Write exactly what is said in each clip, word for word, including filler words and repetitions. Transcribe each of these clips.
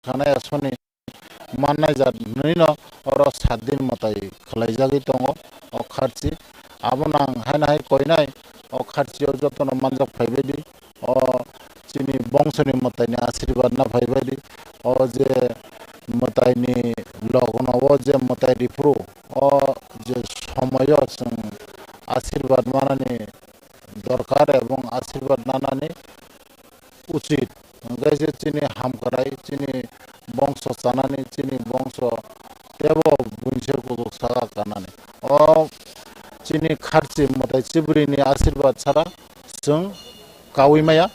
khanai aswkni mannai jat hwnwi no oro sat din mwtai khwlaijagwi tongo o kharchi. Abono ang haino hai koinai o kharchi o jotono manjak phaibaidi, o chini bongsoni mwtaini asirwad no phaibaidi, o je mwtaini logno o je mwtai riphuru, o je somoyo chwng asirwad manani dorkar ebong asirwad nanani uchit. Hwnkhe se chini hamkrai, chini bongso chanani, chini bongso tebo buinse kuchuk saka kanani. O chini kharchi mwtai chibrini asirwad sara chwng kaui maya.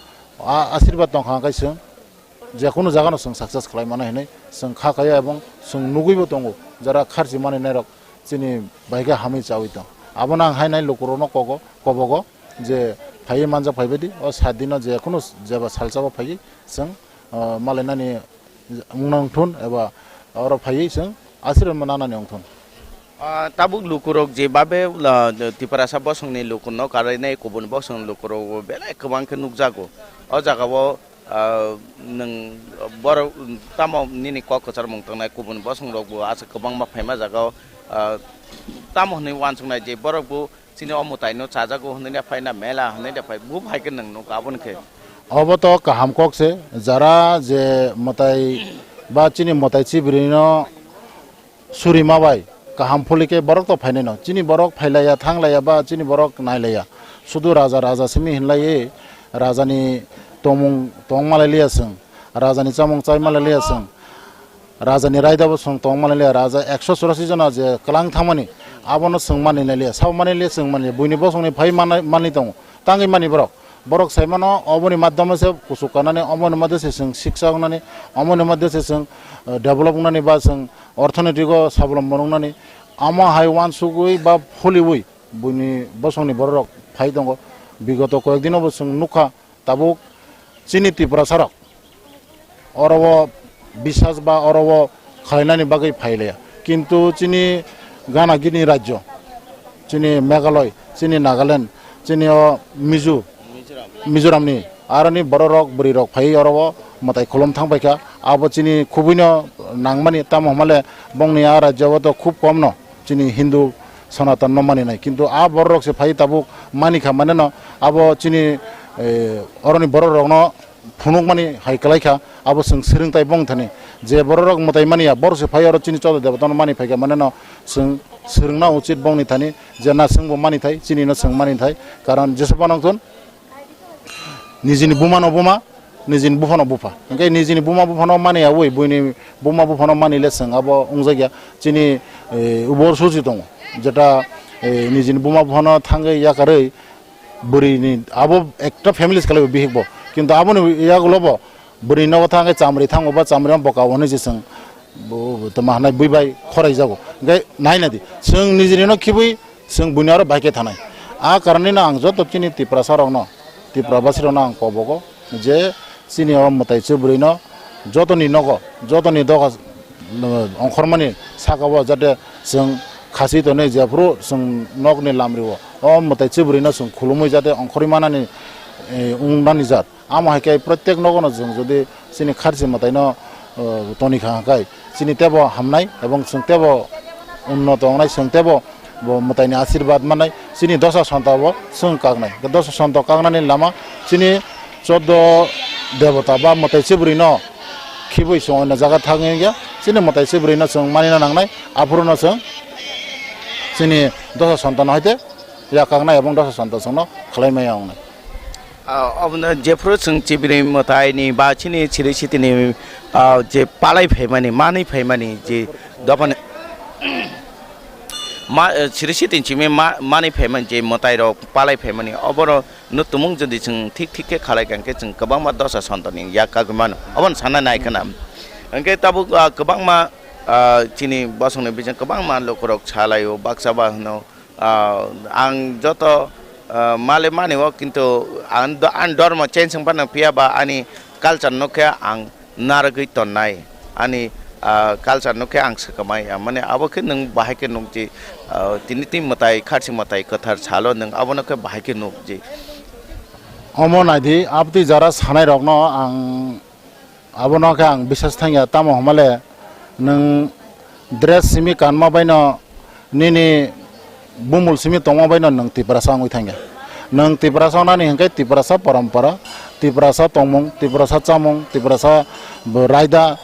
A asirwad tongkha hwnkhe chwng jekunu jagano chwng success khlai mano hinwi chwng kha kaya ebong chwng nugwibo tongo, jara kharchi manwi nairok chini bai khe hamwi chaui tong. Abono ang hainai lukurokno kogo, kobogo je phaiwi manjak phaibaidi o sat dino jekunu jeba salsao phaiwi chwng, o, malainani wngna wngthun eba oro phaiwi chwng asirwad nanani wngthun. Ah, tabuk lukurok je babe, ah, Tiprasa bosongni lukurno karainai kubun bosong lukurok belai kwbang khe nukjago. O jagao, ah, nwng borok tamo nini kok kwcharmung tongnai kubun bosongrokbo aswk kwbangma phaima jagao, ah, tamo hwnwi uansuknai je borokbo chini o mwtaino chajago hwnwi phai na mela hwnwi phai bo phai khe nwng nuk aboni khe. Obo to kaham kok se, jara je mwtai ba chini mwtai chibrini no suri ma bai kaham phuli khe borok to phainai no. Chini borok phailaiya, thanglaiya ba chini borok nailaiya. Sudu raja, raja simi hinlaiwi rajani tongmung tong malai liya chwng, rajani chamung chai malai liya chwng, rajani raida bo chwng tong malai liya. Raja ekso churasi jona je kwlang thangmani abono chwng mani nai liya, sabo mani liya, chwng mani liya. Buini bosongni phai manai, mani tongo, tangwi mani borok. Borok sai mano oboni madhyamo se kuchuk kanani, oboni madhyamo se chwng siksa wngnani, oboni madhyamo se chwng, eh, develop wngnani ba chwng orthonoitiko sabolombo wngnani. Amo hai uansugwi ba pholiwi buini bosongni bororok phai tongo. Bigoto koyek dinobo chwng nukha tabuk chini Tiprasarok oro o bisas ba oro o khlainani bagwi phai laya. Kintu chini gana gini rajyo, chini Meghalaya, chini Nagaland, chini o Mizo, Mizoramni aroni bororok bwrwirok phaiwi oro o mwtai khulum thang paikha. Abo chini khubui no nangmani, tamo hwnmale bongni a rajyo o to khub kom no chini Hindu Sanatan no mani nai. Kintu a bororok se phai tabuk mani kha mane no abo chini, eh, oroni bororok no phunukmani hai kwlai kha, abo chwng swrwng tai bong thani. Je bororok mwtai mani ya, borok se phai oro chini Chodo Debota no mani phai kha, mane no chwng swrwngna uchit bongni thani, je na chwngbo mani thai, chini no chwng mani thai, karon Jisu phano wngthun, nijini buma no buma, nijini bupha no bupha. Hwnkhe nijini buma bupha no mani ya wi, buini buma bupha no mani le chwng abo wngjakya. Chini, eh, ubor suchi tongo, jeta, eh, nijini buma bupha no thangwi yakarwi, bwrwini abo ekta family se kalaibo bihik bo, kintu aboni yagulo bo bwrwini nogo thang khe chamri thango ba chamri ma boka hwnwi se chwng bo, bo tongma hwnwi bui bai khorai jago. Hwnkhe nai nai di, chwng nijini no khibui chwng buini aro bai khe thanai. A karonwi no ang joto chini Tiprasa rokno, Tipra basi rokno ang kobogo je chini o mwtai chwbwrwi no jotoni nogo, jotoni doga, uh, ongkhormani saka o jate chwng khasi tonwi jephuru chwng nokni lamrio o mwtai chwbwrwino chwng khulumwi jate ongkhorwi manani, eh, wngnani jat. Amo hai khe protek nogono chwng jodi chini kharchi mwtaino, uh, toni kha hwnkhe chini tebo hamnai ebong chwng tebo unnoto wngnai, chwng tebo bo mwtaini asirwad mannai, chini dosa sonta bo chwng kaknai. Dosa sonta kaknani lama chini choddo debota ba mwtai chwbwrwino khibui chwng oino jaga thangwi wngya, chini mwtai chwbwrwino chwng manina nangnai, aphuruno chwng chini dosa sonta no haite ya kaknai ebong dosa sonta chwngno khlai maya wngnai. Ah, obono jephuru chwng chibiri mwtaini ba chini siri sitini, ah, je palai phaimani, manwi phaimani je dophani ma, eh, siri sitini simi ma, manwi phaimani je mwtairok palai phaimani, obono no tumung jodi chwng thik thik khe khalai kha hwnkhe chwng kwbangma dosa sontoni yak kagwi mano. Obono sana nai khna. Hwnkhe tabuk, ah, kwbangma, ah, chini bosongni bising kwbangma lukurok salaio, baksa ba hwno, Ah, ang joto, ah, male mani o, kintu ang do-, ang dormo change wng phano phiya ba ani culture no khe ang narwgwi tonnai, ani, ah, culture no khe ang swkamai, ah, mane abo khe nwng bahai khe nukji, ah, tini tini mwtai kharchi mwtai kwthar salo nwng abono khe bahai khe nukji. Omo naidi, abtwi jara sanai rokno ang Abono khe ang bisas thangya, tamo hwnmale nwng dress simi kanma baino, nini bumul simi tongma baino nwng Tiprasa wngwi thangya. Nwng Tiprasa wngnani hwnkhe Tiprasa parampara, Tiprasa tongmung, Tiprasa chamung, Tiprasa bo raida,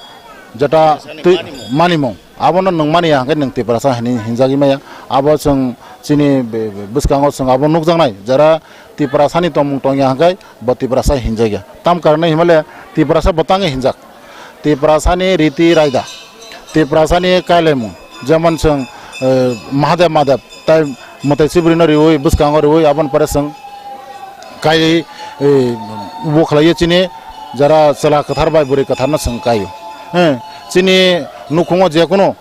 jeta Tiprasani twi-, manimung. Manimung. Abono nwng mani ya hwnkhe nwng Tiprasa hinwi hinjagwi maya. Abo chwng chini be-, be-, bwskango chwng abo nukjaknai, jara Tiprasani tongmung tongya hwnkhe bo Tiprasa hinjakya. Tam karonwi himale Tiprasa bwtangwi hinjak. Tiprasani riti raida, Tiprasani kailaimung, jemon chwng, eh, Mahadev Mahadev tai mwtai chibrino riwi, bwskango riwi, aboni pore chwng kaiwi, eh, bo khlaiwi chini jara chwla kwthar bai bwrwi kwtharno chwng kaio. Eh, chini nukhungo jekunu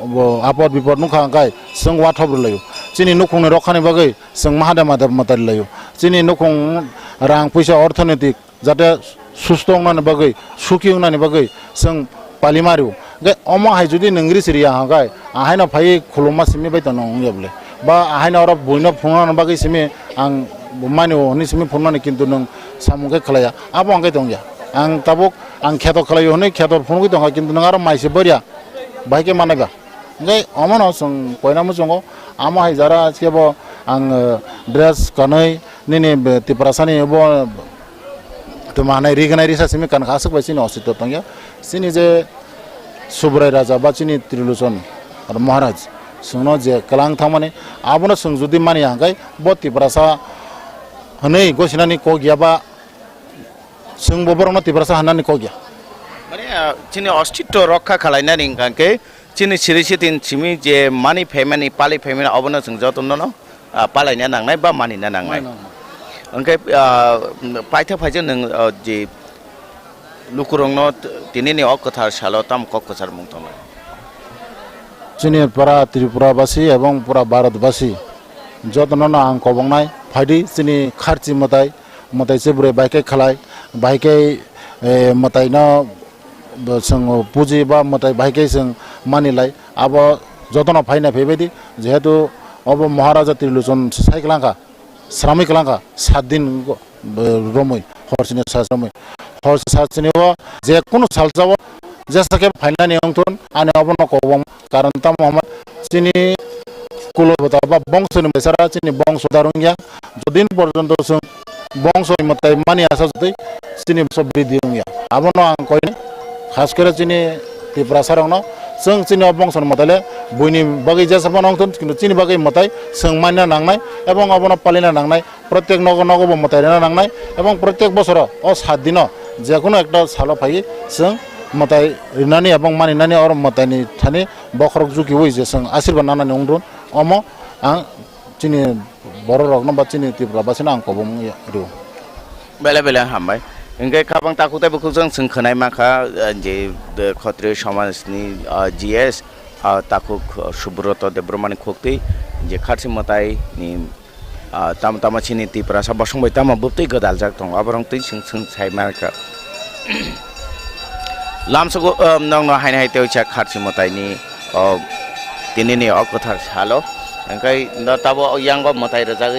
bo apod bipod nukha hwnkhe chwng wathop rwlaio. Chini nukhungni rokhani bagwi chwng Mahadev Mahadev mwtai rwlaio. Chini nukhung rang puisa orthonoitik jate susto wngnani bagwi, suki wngnani bagwi chwng palima rw. Hwnkhe omo hai jodi nwng ri siriya hwnkhe, ahaino phaiwi khulumma simi bai tongno wngya bwle? Ba ahaino oro buino phunuknani bagwi simi ang mani o hwnwi simi phunuknani, kintu nwng samung khe khlaiya. Abo hwnkhe tongya. Ang tabuk ang kheto khlaio hwnwi kheto phunugwi tongkha, kintu nwng aro mai se barya. Bahai khe manai ba? Hwnkhe omono chwng koina muchungo, amo hai jara kebo ang, eh, dress kanwi nini be-, Tiprasani bo tongma hanai rignai risa simi kankha, aswk bai chini ositto tongya. Chini je Subrai Raja ba chini Trilochon Maharaj chwngno je kwlang thangmani, abono chwng jodi mani ya hwnkhe bo Tiprasa hwnwi gosinani kok ya ba chwngbo borokno Tiprasa hwnani kok ya. Mane, ah, chini ostitto rokha khalainani hwnkha khe chini siri sitin simi je mani phaimani, pali phaimani, obono chwng jotono no, ah, palaina nangnai ba manina nangnai. Manina nangnai. Hwnkhe, ah, paithak phaijak nwng, ah, je lukurokno t-, tinini o kwthar salo tamo kok kwchar mung tongo? Chini pura Tripura basi ebong pura Bharat basi jotono no ang kobongnai, phaidi chini kharchi mwtai, mwtai se bwrwi bai khe khlai, bai khe, eh, mwtai no bo chwng puji ba mwtai bai khe chwng mani lai, abo jotono phaina phaibai di, jehetu obo Maharaja Trilochon sai kwlangkha, sramwi kwlangkha, sat din go-, bo romwi, hor sini sat romwi, hor sat sini o je kunu salsa o jesa khe phainani wngthun, ani obono kobong. Karon tamo hwnba chini kulobota ba bongso ni baisara chini bongso darung ya. Jodin porjonto chwng bongso ni mwtai mani asa jotwi chini bongso bridhi wng ya. Abono ang koi khas kore chini Tiprasa rokno chwng chini o bongso ni mwtai le buini bagwi jesa phano wngthun, kintu chini bagwi mwtai chwng manna nangnai ebong abono palina nangnai. Protek nogo nogo bo mwtai rina nangnai, ebong protek bosoro o sat dino jekunu ekta salo phaiwi chwng mwtai rinani ebong maninani oro mwtaini thani bokhorok jukiwi je chwng asirba nanani wngdun, omo ang chini bororokno ba chini Tripura basino ang kobong ya rw. Belai belai hambai. Hingke kabang takhuk tei bukhuk jang chwng khwnai mankha, eh, je, eh, Khatriyo somajni, ah, G S, ah, takhuk, ah, Subroto Debbarmani khuktwi je kharchi mwtaini Ah, tamo tamo chini Tiprasa bosong bai tamo bwtwi gwdaljak tongo, aborok twi chwng chwng sai mankha. Lamsogo, ah, nokno haino hai tei oisa kharchi mwtaini, oh, tinini o kwthar salo. Hwnkhe no tabo o yango mwtai rwjagwi